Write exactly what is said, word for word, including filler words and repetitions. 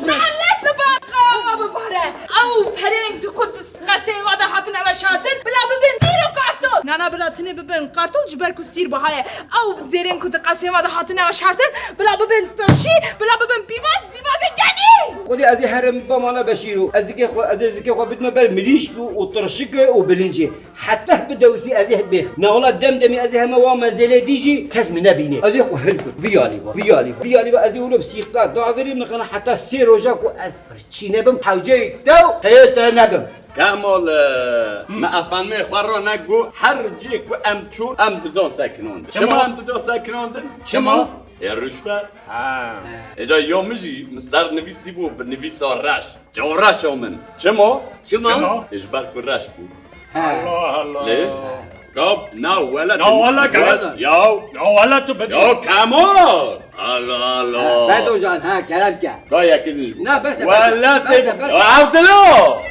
Nalet li bar qewa bibare. Ew perên tu ku di qeseyên we de hatine veşartin, bila bibin sîr û kartol. Nana, bila tinê bibin kartol, ji ber ku sîr biha ye. Ew zêrên ku di qeseyên we de hatine veşartin, bila bibin tirşî, bila bibin pîvaz, pîvazê genî. Xwedê ez ê herim bamana Beşîro. Ez zikê xwe, ez ê zikê xwe bidime ber mirîşk û, û tirşik û bilincê. Heta bidewsî ez ê bêx. Na wela dem demî ez ê heme wa mezêlê dî jî kes min nebînê. Ez ê xwe hin kum. Vî alî va, vî alî va, vî alî va. Ez ê wilo bi sîqqa dagirî, nixina heta sê roja ku ez pirçî nebim, hewceyê te û qeyê te nebim. Kemal, e, me efendimê xwe re negot, her cê ku em çûn, em didon sekinandin. Çima? Çima em didon sekinandin? Çima? Çima? Ê ruşvet. Ha. Êca ya min jî min ser nivîsî bû bi nivîsa reş. Careşa min. Çima? Çima? Çima? Ê ji ber ku reş bû. He. Allah Allah. Lê? Kap, na wele Na tu wele kerem. Wele. Ya. Ya wele tu bidî. Ya Kemal. Allah Allah. Bedojan, ha, kerem ke. Ka yekî din ji bo. Na, bes e, bes e. Wele Bes e, te bes e. Ya Abdullah.